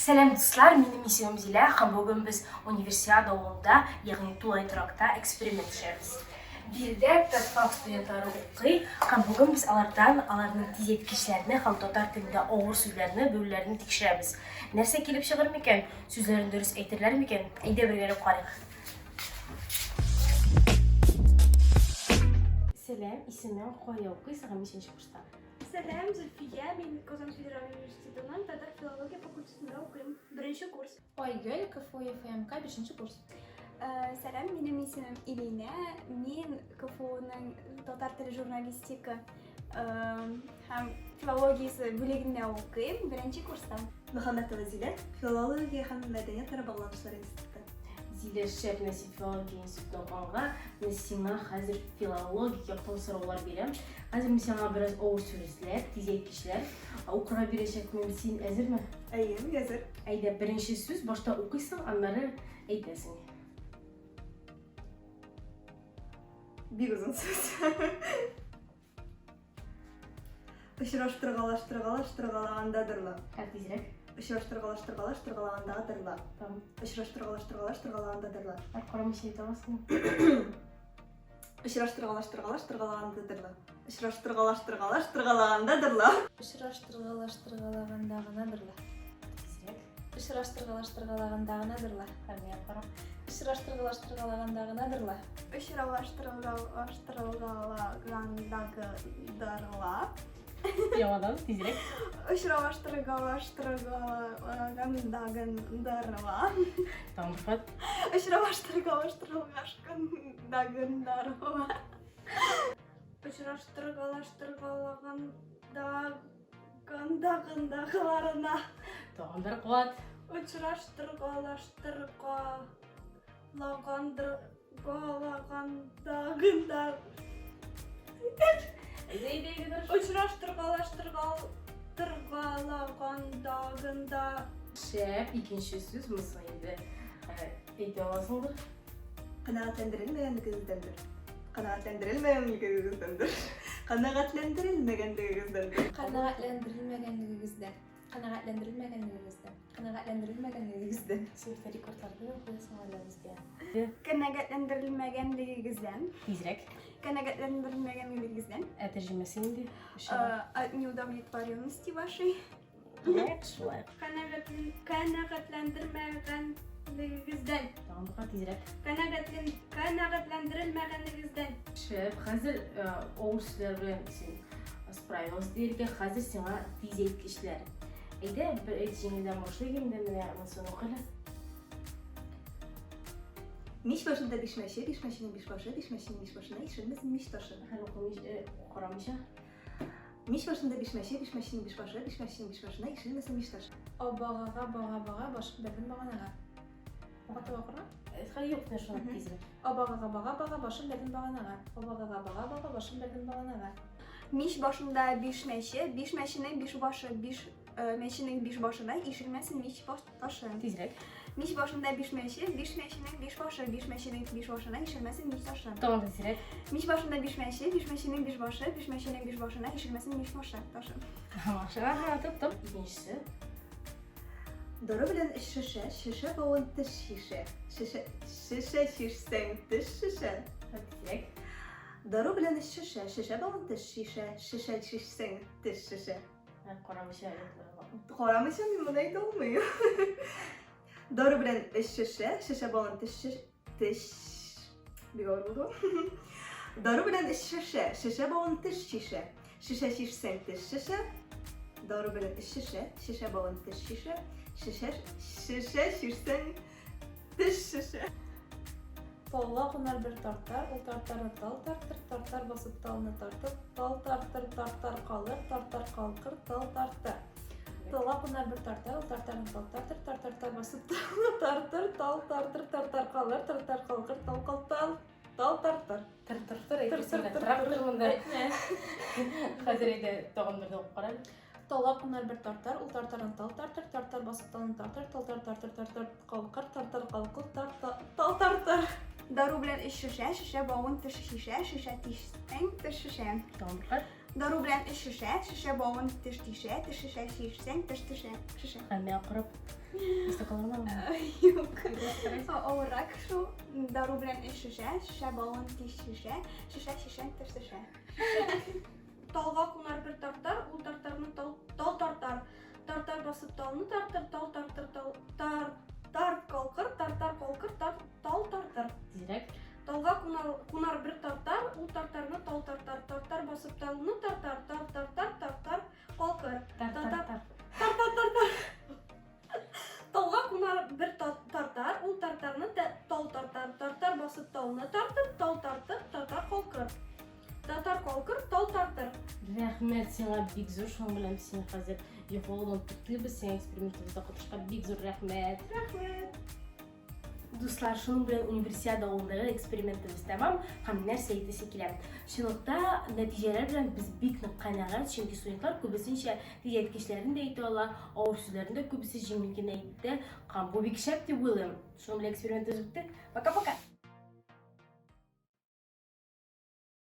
Сәлам, дуслар, минем исемем Зилә, һәм бүген без Универсиада авылында, ягъни тулай торакта эксперимент эшләрбез. Биредә татфак студентлары укый, һәм бүген без алардан аларның тизәйткечләрне һәм татар телендә авыр сүзләрне белүләрен тикшерәбез. Нәрсә килеп чыгыр микән? Сүзләрен дөрес әйтерләр микән? Әйдә бергәләп карыйк. Сәлам, исемең, кая укыйсың һәм ничәнче курста? Сәлам, Зөлфия, мин Казан федераль университетының татар филология факультетында укыйм. Беренче курс. Айгөл, КФУ ФМК, бишенче курс. Сәлам, минем исемем Илинә. Мин КФУның татар теле журналистика һәм филологиясе бүлегендә укыйм, беренче курста. Мөхәммәтова Зилә, филология һәм мәдәниятара багланышлар институты. Зилә, шәп, менә син филология институтында укыганга, менә сиңа хәзер филологик яктан сораулар бирәм. Хәзер мин сиңа бераз авыр сүзләр, тизәйткечләр укырга бирәчәкмен. Син әзерме? Әйе, мин әзер. Әйдә, беренче сүз, башта укыйсың, аннары әйтәсең. Бик озын сүз. Очраштыргалаштыргалаштыргалагандадырла. Ә тизрәк. Очраштыргалаштыргалаштыргалагандадырла. Tamam. Очраштыргалаштыргалаштыргалагандадырла. Ә карамыйча әйтә аласыңмы? Очраштыргалаштыргалаштыргалагандадырла. Очраштыргалаштыргалаштыргалагандадырла. Очраштыргалаштыргалагандагынадырла. Тизрәк. Очраштыргалаштыргалагандагынадырла. Һәм миңа карап. Очраштыргалаштыргалагандагынадырла. Очралаштыргалаштыргалагандагыдырла. Яңадан тизрәк. Очралаштыргалаштыргалагандагындырла. Tamam, Rıfat. Очралаштыргалаштыргалагандагындырла. Очраштыргалаштыргалагандагындагындагыларына. Тагын бер кат. Очраштыргалаштыргалагандыргалагандагында. Әйдә, әйдә, әйдә, тырыш. Очраштыргалаштыргалагандагында. Шәп, икенче сүз монысы инде. Әйтә аласыңдыр. Канәгатьләндерелмәгәнлегегездәндер. Канәгатьләндерелмәгәнлегегездәндер. Канәгатьләндерелмәгәнлегегездәндер. Канәгатьләндерелмәгәнлегегездән. Канәгатьләндерелмәгәнлегегездән. Канәгатьләндерелмәгәнлегегездән. Син рекордларны да куясың әллә безгә. Канәгатьләндерелмәгәнлегегездән. Тизрәк. Канәгатьләндерелмәгәнлегегездән. Ә тәрҗемәсе нинди? От неудовлетворенности вашей. Нәкъ шулай. Канәгатьләндермәгәнлегегездән. Тагын бер кат тизрәк. Канәгатьләндерелмәгәнлегегездән. Шәп, хәзер авыр сүзләр белән син справилась дияргә, хәзер сиңа тизәйткечләр. Әйдә, бер әйт җиңелдән башлыйк инде, менә монысын укы әле. Мич башында биш мәче, биш мәченең биш башы, биш мәченең биш башына ишелмәсен мич ташы. Хәл укымыйча, карамыйча. Мич башында биш мәче, биш мәченең биш башы, биш мәченең биш башына ишелмәсен мич ташы. Абагага бага бага, башын бәрдем баганага. Ага таба укырга? Хәл юк, менә шуны тизрәк. Абагага бага бага, башын бәрдем баганага. Абагага бага бага, башын бәрдем баганага. Мич башында биш мәче, биш мәченең биш башы, биш мәченең биш башына ишелмәсен мич ташы. Тизрәк. Мич башында биш мәче, биш мәченең биш башы, биш мәченең биш башына ишелмәсен мич ташы. Тагын да тизрәк. Мич башында биш мәче, биш мәченең биш башы, биш мәченең биш башына ишелмәсен мич башы, ташы. Ага, тоттым. Икенчесе. Дару белән эч шешә, шешә бавын теш шишә. Шешә, шешә шишсәң, теш шешә. Тизрәк. Дару белән эч шешә, шешә бавын теш шишә. Шешә шишсәң, теш шешә. Карамыйча Карамыйча мин моны әйтә алмыйм. Дару белән эч шешә, шешә балын теш теш бик авыр булды. Дару белән эч шешә, шешә балын теш шишә. Шешә шишсәң теш шешә. Дару белән эч шешә, шешә балын теш шишә. Шешә шешә шишсәң теш шешә. Талга кунар бер тартар, ул тартарны тал тартыр, тартар басып талны тартып, тал тартыр, тартар калыр, тартар калкыр, тал тартыр. Талга кунар бер тартар, ул тартарны тал тартыр, тартар басып талны тартыр, тал тартыр, тартар калыр, тартар калкыр, тал кал тал, тал тартыр. Тыр тыр тыр әйтәсең дә, трактор монда. Хәзер әйдә тагын берне укып кара әле. Талга кунар бер тартар, ул тартарын тал тартыр, тартар басып талны тартыр, тал тар тартыр, тартар калкыр, тартар калкыр, тар тал тартыр. Дару белән эч шешә, шешә бавын теш шишә, шешә тишсәң, теш шешә. Тагын бер кат. Дару белән эч шешә, шешә бавын теш тишә, теш шешә чишсәң, теш төшә. Шешә. Һәм миңа карап, истә калырмы? Юк. Авыррак шул. Дару белән эч шешә, шешә бавын тиш шешә, шешә чишсәң, теш төшә. Талга кунар бер тартар, ул тартарны тал, тал тартар. Тартар басып талны тартыр, тал тартыр, тал, тар, тар калкыр, тартар калкыр, тар, тал тартыр. Тизрәк. Талга кунар, кунар бер тартар, ул тартарны тал тартар. Тартар басып талны тартар, тар тартар, тартар калкыр. Тар, тар, Тартар. тар. Тар, тар, тар, тар. Талга кунар бер тартар, ул тартарны тал тартар. Тартар басып талны тартыр, тал тартыр, татар калкыр. Татар калкыр, тал тартыр. Рәхмәт сиңа бик зур, шуның белән без сине хәзер йоклаудан туктыйбыз, синең экспериментыбызда катнашка бик зур рәхмәт. Рәхмәт. Дуслар, шуның белән Универсиада авылындагы экспериментыбыз тәмам һәм нәрсә әйтәсе килә. Чынлыкта нәтиҗәләр белән без бик нык канәгать, чөнки студентлар күбесенчә тиз әйткечләрен дә әйтә ала, авыр сүзләрен дә күбесе җиңел генә әйтте. Һәм бу бик шәп дип уйлыйм. Шуның белән экспериментыбыз бетте. Пока-пока!